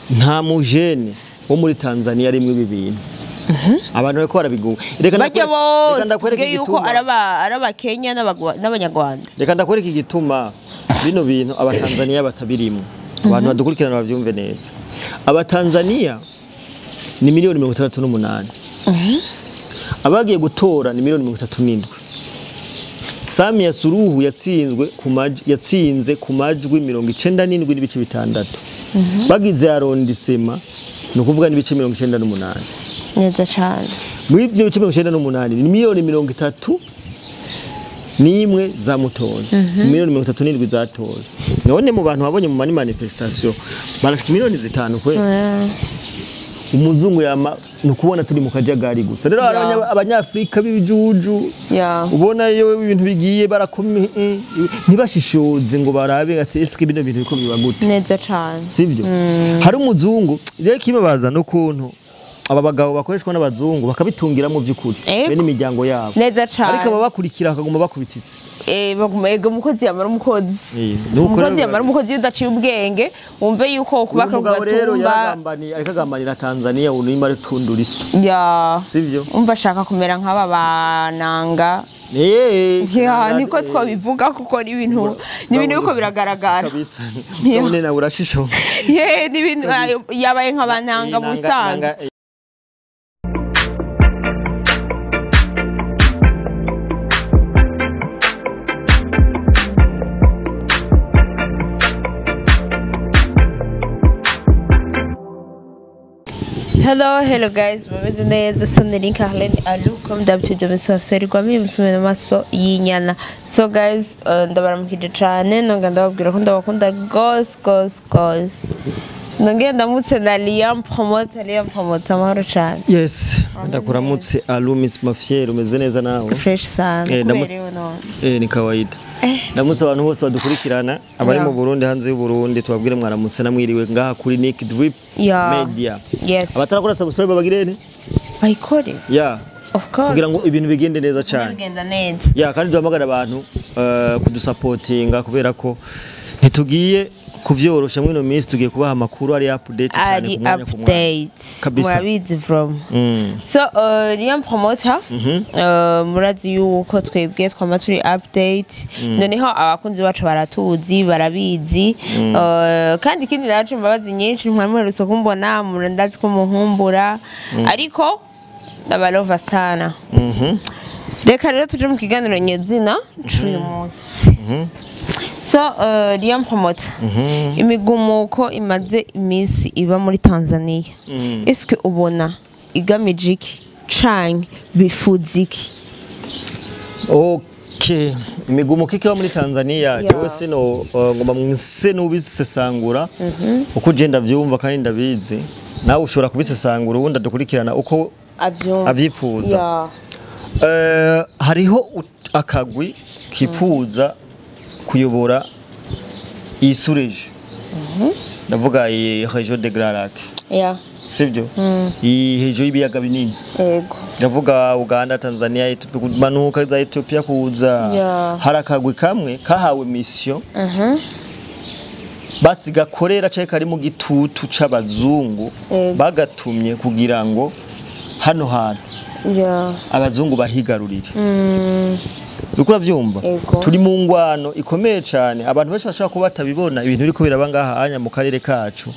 Nta mujene wo muri Tanzania arimwe ibi bintu. Abantu bariko barabiguha. Reka ndakwereke yuko araba Kenya n'abanyarwanda. Reka ndakwereke igituma bino bintu abatanzania batabirimo. Abantu badukurikirana bavyumve neza. Abatanzania ni miliyoni 68. Abagiye gutora ni miliyoni 37. Samia Suluhu yatsinzwe yatsinze ku majwi 97.6. Bagize arondisema no kuvuga n'ibice 98. Neza cyane. Muri ibyo bice 98 ni miliyoni 31 za mutoye. Miliyoni 37 zatoye. None mu bantu babonye mu manifestation barashika miliyoni 5 kwe. Umuzungu yama nukubona turi mu kajagari gusa. Rero abanyafrika b'ibijuju ubona iyo ibintu bigiye barakome ntibashishoze ngo barabe ati eske bino bintu biko biba gute. Neza cyane. Sivyo? Hari umuzungu rero kibabaza no kuntu aba bagabo bakoreshwa n'abazungu bakabitungira mu by'ukuri be n'imiryango yabo. Neza cyane. Ariko ababakurikira bakaguma bakubititse. Ego umukozi yamara umukozi. Umukozi yamara umukozi udaciye ubwenge wumve yuko kubaka kugatumba. Rero yaragambaniye ariko agambanira Tanzania unima rutundura isu. Ya. Sivyo? Umva ashaka kumera nk'aba bananga. Niko twabivuga kuko ni ibintu biko biragaragara. Kabisa. None na urashisho. Ni ibintu yabaye nk'abananga mu bisanzwe. Hello, hello guys. Mumeze neza soneri Carlene Alu comme d'habitude je me suis serigwami musumena maso yinyana. So guys, ndabaramukije cyane nonga ndababwira ko ndabakunda gos gos gos. Nonge ndamutse na Liam Promoter amahoro cyane. Yes, ndakuramutse Alu Miss Mafier, umeze neza nawe? Fresh sana. Kuberewe none. Ni kawaida. Ndamutse abantu bose badukurikirana abari mu Burundi hanze y'u Burundi tubabwire mwaramutse namwiriwe ngaha kuri Nick Drip Media. Yes. Abatarakora subscribe babagirene? Bayikore. Yeah. Of course. Kugira ngo ibintu bigende neza cyane. Bigenda neza. Yeah, kandi duhamagara abantu kudusapotinga kubera ko ntitugiye kuvyorosha mwino minsi tugiye kubaha amakuru ari update cyane ku mwanya ku mwanya. Kabisa. Murabizi from. So Liam Promoter murazi yuko twebwe twama turi update noneho abakunzi bacu baratuzi barabizi kandi ikindi nacu mbabazi nyinshi mwamwerutse kumbona murandazi ko muhumbura ariko ndabalova sana. Reka rero tuje mu kiganiro nyezina c'uyu munsi. So Liam Promoter imigumuko imaze iminsi iba muri Tanzania. Est-ce ubona igamije iki canke bifuza iki? Okay, imigumuko ikiba muri Tanzania jewe sino ngoma mwise n'ubisesangura uko je ndavyumva kandi ndabizi nawe ushobora kubisesangura ubundi adukurikirana uko avyifuza. Hariho akagwi kipfuza kuyobora iyi sous-région. Ndavuga iyi région de Grand Lac. Yeah. Sivyo? Iyi région y'ibiyaga binini. Yego. Ndavuga Uganda, Tanzania, Ethiopia kumanuka za Ethiopia kuza. Hari akagwi kamwe kahawe mission. Basi gakorera cyaye kari mu gitutu c'abazungu bagatumye kugira ngo hano hantu abazungu bahigarurire. Uriko vyumva turi mu ngwano ikomeye cyane abantu benshi bashaka kuba batabibona ibintu biriko biraba ngaha anya mu karere kacu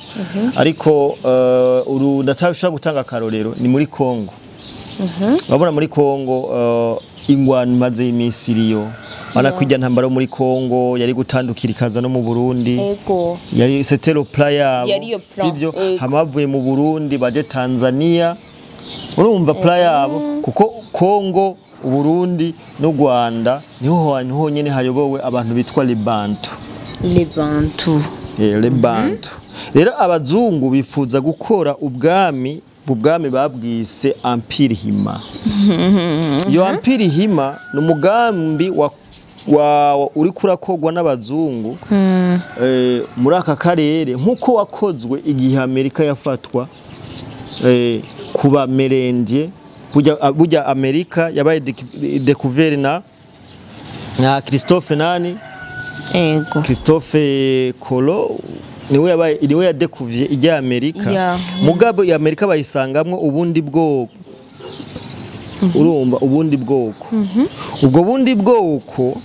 ariko uru ndashaka gutanga karorero ni muri Kongo. Babona muri Kongo ingwano maze iminsi iriyo bana kwijya ntambara muri Kongo yari gutandukira ikaza no mu Burundi. Ego. Yari c'était le plan yabo sivyo hamavuye mu Burundi baje Tanzania urumva plan yabo kuko Kongo Uburundi no Rwanda niho hantu honyene hayobowe abantu bitwa Lebantu. Lebantu. Lebantu. Rero abazungu bifuza gukora ubwami babwise Empire Hima. Iyo Empire Hima ni umugambi wa uri kurakogwa n'abazungu muri aka karere nkuko wakozwe igihe Amerika yafatwa kuba merendie. Burya Amerika yabaye découvert na Christophe nani? Ego. Christophe Colo Niwe yabaye, niwe yadekuvye ijya Amerika. Mugabo ya Amerika bayisangamwo ubundi bwoko. Urumva ubundi bwoko. Ubwo bundi bwoko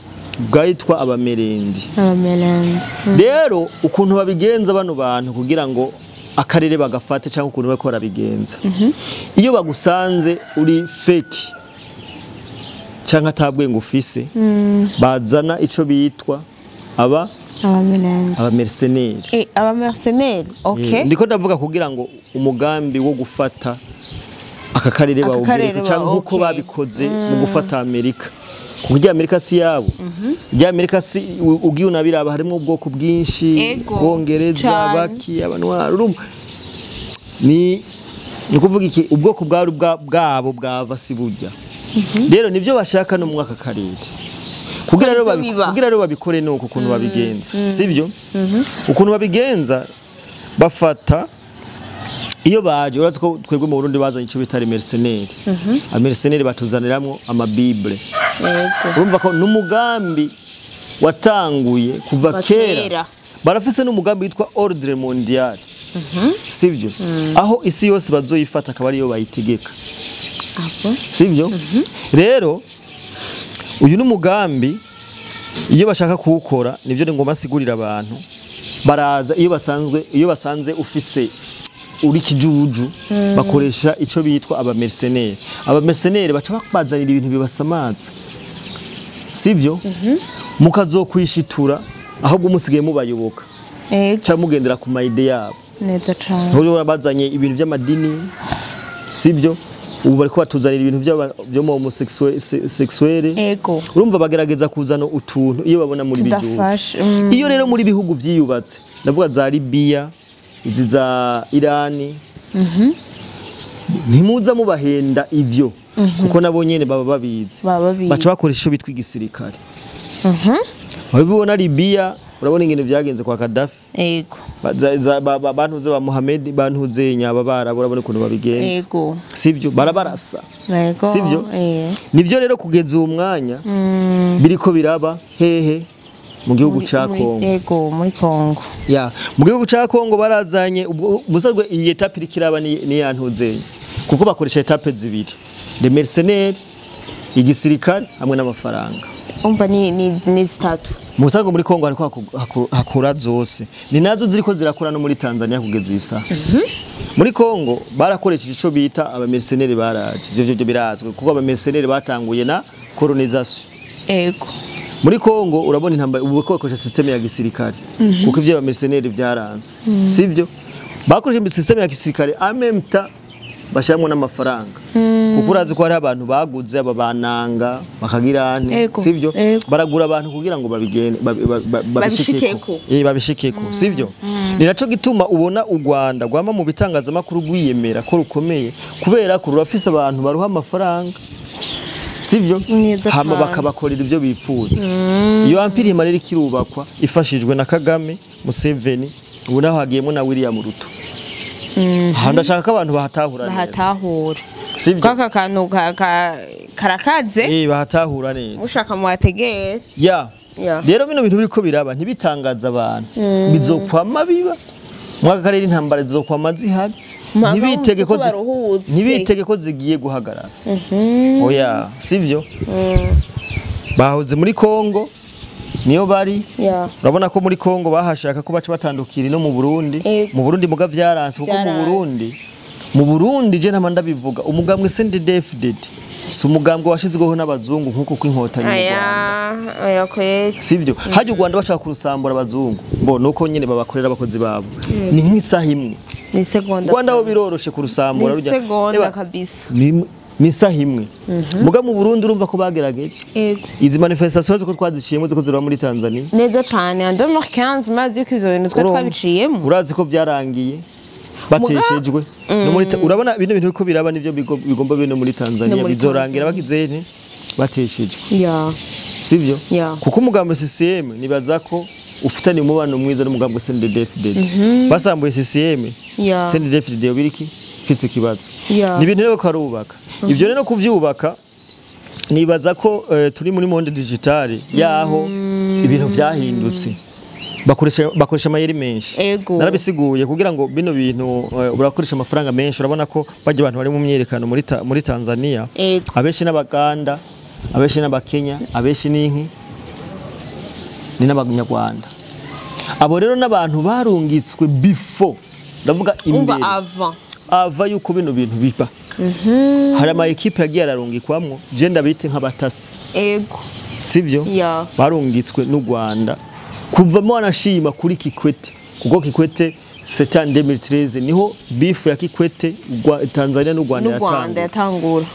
bwitwa abamerendi. Abamerendi. Rero ukuntu babigenza bano bantu kugira ngo akarere bagafate cyangwa ukuntu bakora bigenza. Iyo bagusanze uri fake cyangwa atabwe ngo ufise, bazana ico bitwa aba abamerendi, aba mercenaires. Aba mercenaires, okay. Ndiko ndavuga kugira ngo umugambi wo gufata aka karere bawugire cyangwa nkuko babikoze mu gufata Amerika. Kuko Amerika si yabo. Amerika si ugiye unabiraba harimo ubwoko bwinshi, Bongereza, baki, abanwara, urumva ni kuvuga iki ubwoko bwa bwabo bwava si burya. Rero nivyo bashaka no mwaka karere. Kugira rero babikore nuko ukuntu babigenza. Sibyo? Ukuntu babigenza bafata iyo baje urazi ko twebwe mu Burundi bazanye ico bita mercenaires. Amercenaires batuzaniramwo ama Bible. Urumva ko numugambi watanguye kuva kera. Barafise n'umugambi witwa Ordre Mondial. Sivyo? Aho isi yose bazoyifata akaba ariyo bayitegeka. Sivyo? Rero uyu n'umugambi iyo bashaka kuwukora nivyo ngoma sigurira abantu baraza iyo basanzwe iyo basanze ufise uri kijuju bakoresha ico bitwa aba mercenaires. Aba mercenaires baca bakubazanira ibintu bibasamaza. Sivyo? Mukazokwishitura ahubwo musigaye mubayoboka. Ca mugendera ku maide yabo. Neza cyane. Ntuzo bazanye ibintu by'amadini. Sivyo? Ubu bariko batuzanira ibintu byo mu homosexuel. Ego. Urumva bagerageza kuzana utuntu iyo babona muri bijuju. Iyo rero muri bihugu vyiyubatse, ndavuga za Libya, izi za Irani. Ntimuza mubahenda ivyo kuko nabo nyene baba babizi. Baca bakoresha ico bitwa igisirikare. Wabibona Libya, urabona ingene vyagenze kwa Gaddafi. Ego. Bantuze ba Mohamed, bantuze nyaba barabo, urabona ukuntu babigenza. Ego. Sivyo barabarasa. Ego. Sivyo? Nivyo rero kugeza uwo mwanya biriko biraba hehe mu gihugu ca Kongo. Ego, muri Kongo. Ya, mu gihugu ca Kongo barazanye ubusazwe iyi etape irikiraba ni yantuze. Kuko bakoresha etape zibiri. Les mercenaires, igisirikare hamwe n'amafaranga. Umva ni zitatu. Musango muri Kongo hariko hakura zose. Ni nazo ziriko zirakura no muri Tanzania kugeza isa. Muri Kongo barakoresheje ico bita aba mercenaires baraje. Ivyo byo birazwe kuko aba mercenaires batanguye na colonisation. Ego. Muri Kongo urabona intambara ubu bakoresha system ya gisirikare. Kuko ivyo aba mercenaires byaranze. Sivyo? Bakoresheje system ya gisirikare en même temps bashiramwo n'amafaranga. Kuko urazi ko hari abantu baguze aba bananga bakagira nte, sivyo? Baragura abantu kugira ngo babigene babishikeko. Babishikeko, sivyo? Ni naco gituma ubona u Rwanda rwama mu bitangazamakuru rwiyemera ko rukomeye kubera ko rurafise abantu baruha amafaranga. Sivyo? Hama bakabakorera ivyo bifuza. Iyo empire rero ikirubakwa ifashijwe na Kagame, Museveni, ubu naho hagiyemo na William Ruto. Ndashaka ko abantu bahatahura neza. Bahatahura. Sivyo? Kaka kantu karakaze. Bahatahura neza. Ushaka muhategere. Ya. Rero bino bintu biriko biraba ntibitangaza abantu. Bizokwama biba. Mwaka karere intambara zizokwama zihari. Ntibitege ko zigiye guhagarara. Oya, sivyo? Bahoze muri Kongo niyo bari. Urabona ko muri Kongo bahashaka ko baca batandukira no mu Burundi. Mu Burundi muga vyaranse kuko mu Burundi je ntama ndabivuga umugambwe CNDD-FDD si umugambwe washizweho n'abazungu nkuko kwinkotanyi mu Rwanda. Oya kwezi. Sivyo? Hajye u Rwanda bashaka kurusambura abazungu. Bo nuko nyene babakorera abakozi babo. Ni nk'isaha imwe. Ni segonda. Rwanda ho biroroshe kurusambura rujya. Ni segonda kabisa. Ni isaha imwe. Muga mu Burundi urumva ko bagerageje. Izi manifestations ziko twaziciyemo ziko ziraba muri Tanzania. Neza cyane. En 2015 mazi yuko ivyo bintu twe twabiciyemo. Urazi ko byarangiye. Bateshejwe. No muri urabona bino bintu ko biraba nivyo bigomba bino muri Tanzania bizorangira bagize nte bateshejwe. Ya. Sivyo? Kuko umugambo CCM nibaza ko ufitanye umubano mwiza n'umugambo CNDD-FDD. Basambuye CCM. CNDD-FDD biriki fise kibazo. Ni ibintu rero karubaka. Ivyo rero kuvyubaka nibaza ko turi muri monde digitale yaho ibintu vyahindutse. Bakoresha amayeri menshi. Narabisiguye kugira ngo bino bintu urakoresha amafaranga menshi. Urabona ko bajya abantu bari mu myerekano muri Tanzania, abeshi n'Abaganda, abeshi n'Abakenya, abeshi n'inki ni n'Abanyarwanda. Abo rero n'abantu barungitswe before, ndavuga imbere ava yuko bino bintu biba. Hari ama equipe yagiye ararungikwamwo, je ndabite nk'abatasi. Ego. Sivyo? Barungitswe n'u Rwanda. Kuvamo anashima kuri Kikwete, kuko Kikwete c'était en 2013 niho beef ya Kikwete Tanzania n'u Rwanda yatangura.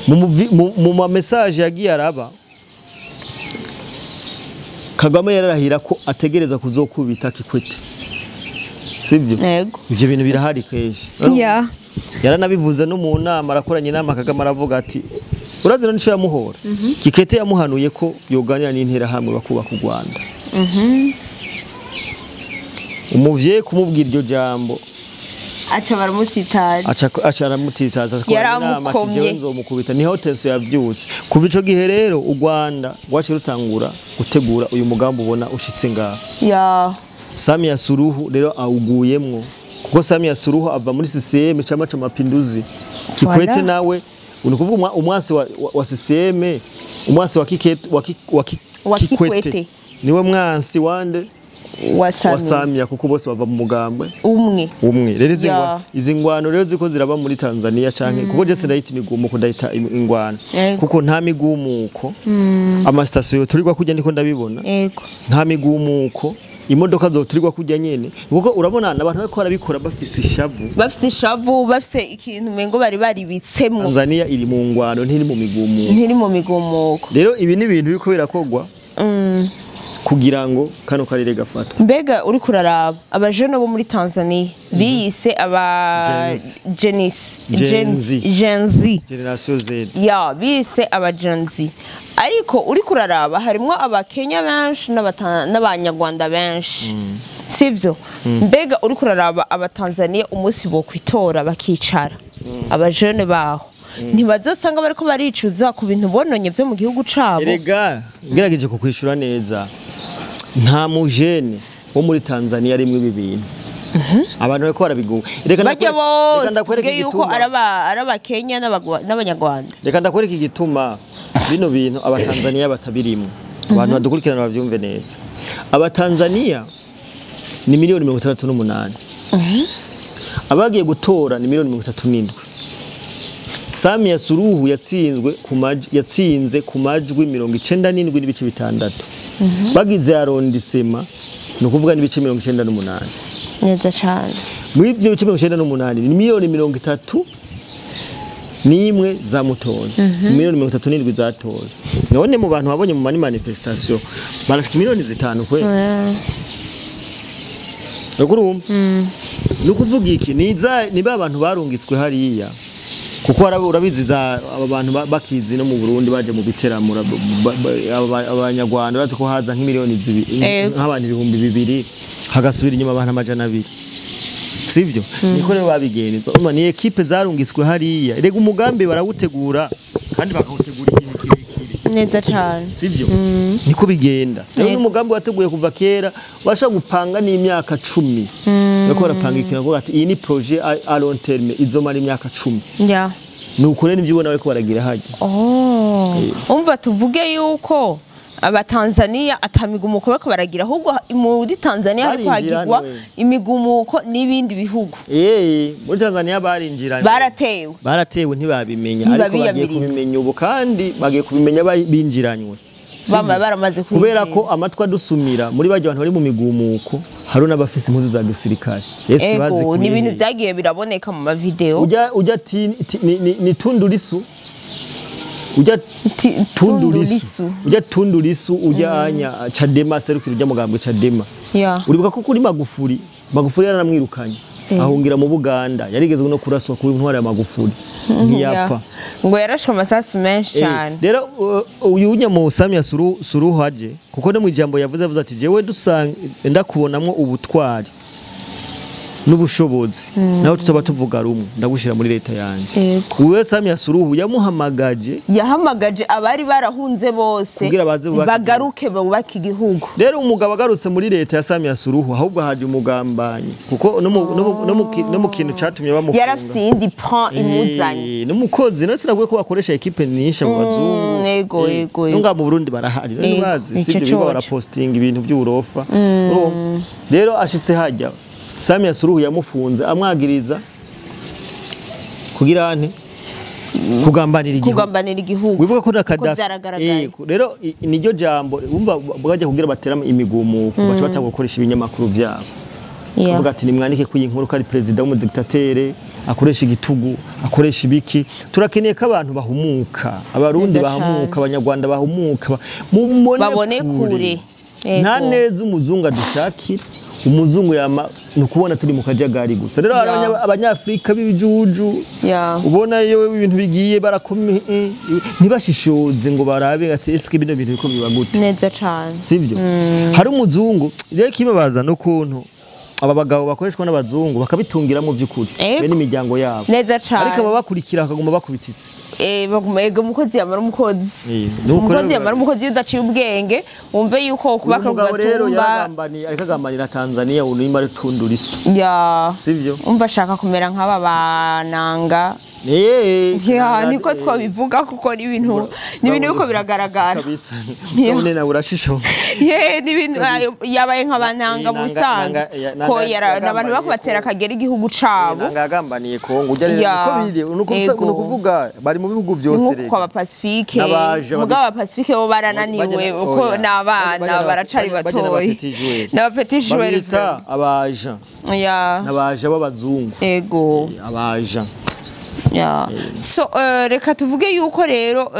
Mu ma message yagiye araba, Kagame yararahira ko ategereza kuzokubita Kikwete. Sivyo? Ivyo bintu birahari kenshi. Yaranabivuze no mu nama, arakoranye inama Kagame aravuga ati urazira nico yamuhora. Kikwete yamuhanuye ko yoganira n'intera hamwe bakubaka u Rwanda. Umuvyeyi kumubwira iryo jambo aca baramutitaza, aca aramutitaza ati jewe nzomukubita. Niho tenso yavyutse. Kuva ico gihe rero u Rwanda rwaciye rutangura gutegura uyu mugambi ubona ushitse ngaha. Samia Suluhu rero awuguyemwo, kuko Samia Suluhu ava muri CCM, chama cha mapinduzi. Kikwete nawe unukuvuga umwasi wa CCM, umwasi wa Kikwete niwe mwansi wande wa Samia, kuko bose bava mu mugambwe umwe. Rero izi ngwano rero ziko ziraba muri Tanzania canke kuko je sindayita imigumuko, ndayita ingwano kuko nta migumuko. Ama station turirwa kujya ndiko ndabibona. Nta migumuko, imodoka zoturirwa kujya nyene, kuko urabona abantu bariko barabikora bafise ishavu, bafise ikintu mengo bari baribitsemwo. Tanzania iri mu ngwano, ntiri mu migumuko, ntiri mu migumuko. Rero ibi ni ibintu biko birakogwa kugira ngo kano karere gafatwe. Mbega uri kuraraba abajene bo muri Tanzania biyise aba Gen Z, Generation Z. Biyise aba Gen Z. Ariko uri kuraraba harimo abakenya benshi n'abanyarwanda benshi. Sivyo? Mbega uri kuraraba abatanzania umunsi bo kwitora bakicara abajene baho ntibazosanga bariko baricuza ku bintu bononye byo mu gihugu cabo. Erega ngerageje kukwishura neza, nta mujene wo muri Tanzania rimwe ibi bintu. Abantu bariko barabiguha. Reka ndakwereka yuko araba Kenya n'abanyarwanda. Reka ndakwereka igituma bino bintu abatanzania batabirimo. Abantu badukurikirana bavyumve neza. Abatanzania ni miliyoni 68. Abagiye gutora ni miliyoni 37. Samia Suluhu yatsinze ku majwi 97.6. Bagize arondisema ni ukuvuga n'ibice 98. Neza cyane. Muri ibyo bice 98 ni miliyoni 31 za mutoye. Miliyoni 37 zatoye. None mu bantu babonye mu manifestation barashika miliyoni 5 kwe. Urumva? Nukuvuga iki ni ba bantu barungitswe hariya. Kuko urabizi za aba bantu bakizi no mu Burundi baje mu biteramura abanyarwanda bazi ko haza nk'imiliyoni nk'abantu 2000 hagasubira inyuma abantu 200. Sivyo? Niko rero babigenza. Urumva ni equipe zarungiswe hariya. Rega umugambi barawutegura kandi bakawutegura igihe kirekire. Neza cyane. Sivyo? Niko bigenda. Rero n'umugambi wateguye kuva kera basha gupanga n'imyaka 10. Bako barapanga ikintu bavuga ati iyi ni projet à long terme izomara imyaka 10. Nuko rero nivyo ubona bariko baragira hajya. Umva tuvuge yuko abatanzania atamigumuko bariko baragira, ahubwo muri Tanzania hariko hagirwa imigumuko n'ibindi bihugu. Muri Tanzania barinjiranye. Baratewe ntibabimenya, ariko bagiye kubimenya ubu kandi bagiye kubimenya binjiranywe. Bama baramaze kubera ko amatwa dusumira muri bajya abantu bari mu migumuko hari n'abafise impuzu za gisirikare. Ego ni ibintu byagiye biraboneka mu ma video. Ujya ni Tundu Lissu. Ujya Tundu Lissu. Ujya Tundu Lissu ujya anya Chadema serukira ujya mugambwe Chadema. Uribuka ko kuri Magufuli yaramwirukanye ahungira mu Buganda, yarigeze no kuraswa kuri ntwara ya Magufuli ntiyapfa. Ngo yarashwe amasasu menshi cyane. Rero uyu mu Samia Suluhu aje kuko no mu ijambo yavuze ati jewe dusanga ndakubonamwo ubutwari. N'ubushobozi nawe tutaba tuvuga rumwe, ndagushira muri leta yanje. Uwe Samia Suluhu yamuhamagaje, yahamagaje abari barahunze bose kugira baze bagaruke bubake igihugu. Rero umugabo agarutse muri leta ya Samia Suluhu ahubwo haje umugambanyi, kuko no mu kintu catumye bamufunga yarafise iyindi plan imuzanye. N'umukozi none sinaguye ko bakoresha equipe nyinshi mu bazungu. Yego yego. Nunga mu Burundi barahari none bazi sivyo biba baraposting ibintu by'uburofa. Rero ashitse hajya Samia Suluhu yamufunze amwagiriza kugira ante kugambanira igihugu. Kugambanira igihugu. Wibuka ko na Gaddafi. Rero niryo jambo umva bwajya kugira batera imigumuko baca batangwa gukoresha ibinyamakuru byabo. Kuvuga ati nimwandike ku inkuru ko ari president w'umudiktatere akoresha igitugu, akoresha ibiki. Turakeneye ko abantu bahumuka, abarundi bahumuka, abanyarwanda bahumuka, babone kure. Nta neza umuzungu adushakira. Umuzungu yama nukubona turi mu kajagari gusa. Rero abanyafrika b'ibijuju ubona iyo ibintu bigiye barakome ntibashishoze ngo barabe ati eske bino bintu biko biba gute. Neza cyane. Sivyo? Hari umuzungu rero kibabaza no kuntu aba bagabo bakoreshwa n'abazungu bakabitungira mu by'ukuri be n'imiryango yabo. Neza cyane. Ariko ababakurikira bakaguma bakubititse. Baguma umukozi yamara umukozi. Umukozi yamara umukozi udaciye ubwenge wumve yuko kubaka kugatumba. Rero yaragambaniye ariko agambanira Tanzania unima rutundura isu. Ya. Sivyo? Umva ashaka kumera nk'aba bananga. Niko twabivuga kuko ni ibintu biko biragaragara. Kabisa. None na urashisho. Ni ibintu yabaye nk'abananga mu bisanzwe. Ko abantu bakubatera akagera igihugu cabo. Nanga yagambaniye Kongo ujya rero uko biri nuko kuvuga bari mu bihugu byose rero. Nkuko aba Pacifique mugabo aba Pacifique bo barananiwe uko nabana baracari batoyi. N'aba petit joueur. Babita abaja. N'abaja b'abazungu. Ego. Abaja. So reka tuvuge yuko rero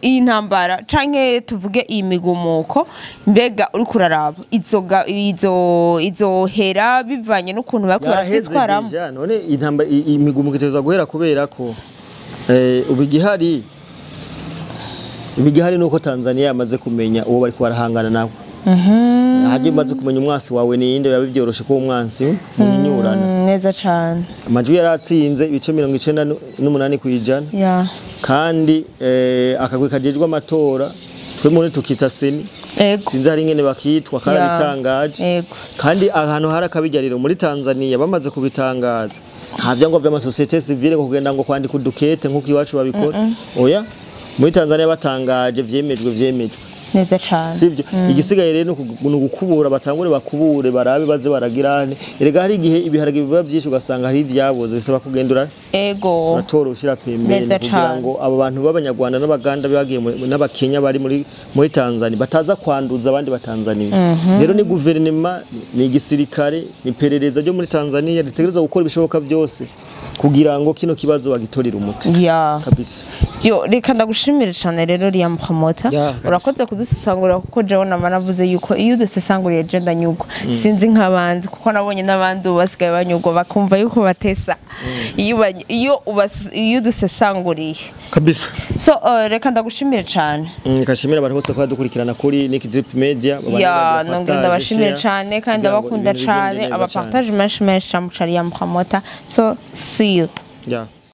iyi ntambara canke tuvuge iyi migumuko mbega uri kuraraba izo hera bivanye n'ukuntu bakora zitwaramo. None intambara imigumuko iteza guhera kubera ko ubigihari nuko Tanzania yamaze kumenya uwo bari kubarahangana nawe. Haje maze kumenya umwansi wawe ni inde biba byoroshe ko umwansi munyinyurana. Neza cyane. Amajwi yaratsinze ibice 98%. Kandi akagwe kajejwe amatora twe muri tukita seni. Sinzi hari ingene bakitwa karabitangaje. Kandi ahantu hari akabijariro muri Tanzania bamaze kubitangaza. Nta byango by'amasosiyete civile kugenda ngo kwandika udukete nkuko iwacu babikora. Oya muri Tanzania batangaje vyemejwe. Neza cyane. Sivyo? Igisigaye rero ni ugukubura batangure bakubure barabe baze baragirane. Erega hari igihe ibiharage biba byinshi ugasanga hari ibyaboze bisaba kugendura. Ego. Uratora ushira pembeni kugira ngo abo bantu b'abanyarwanda n'abaganda bagiye n'abakenya bari muri Tanzania bataza kwanduza abandi ba Tanzania. Rero ni guverinoma, ni igisirikare, ni perereza ryo muri Tanzania ritegereza gukora ibishoboka byose kugira ngo kino kibazo bagitorira umuti. Kabisa. Yo reka ndagushimira cyane rero Liam Promoter. Urakoze kudusesangurira kuko jewe namanavuze yuko iyo udusesanguriye je ndanyugwa. Sinzi nk'abandi kuko nabonye n'abandi basigaye banyugwa bakumva yuko batesa. Iyo udusesanguriye. Kabisa. So reka ndagushimira cyane. Kashimira abantu bose ko badukurikirana kuri Nick Drip Media. Nongera ndabashimira cyane kandi ndabakunda cyane. Abapartage menshi menshi cyane Liam Promoter. So see you. Yeah.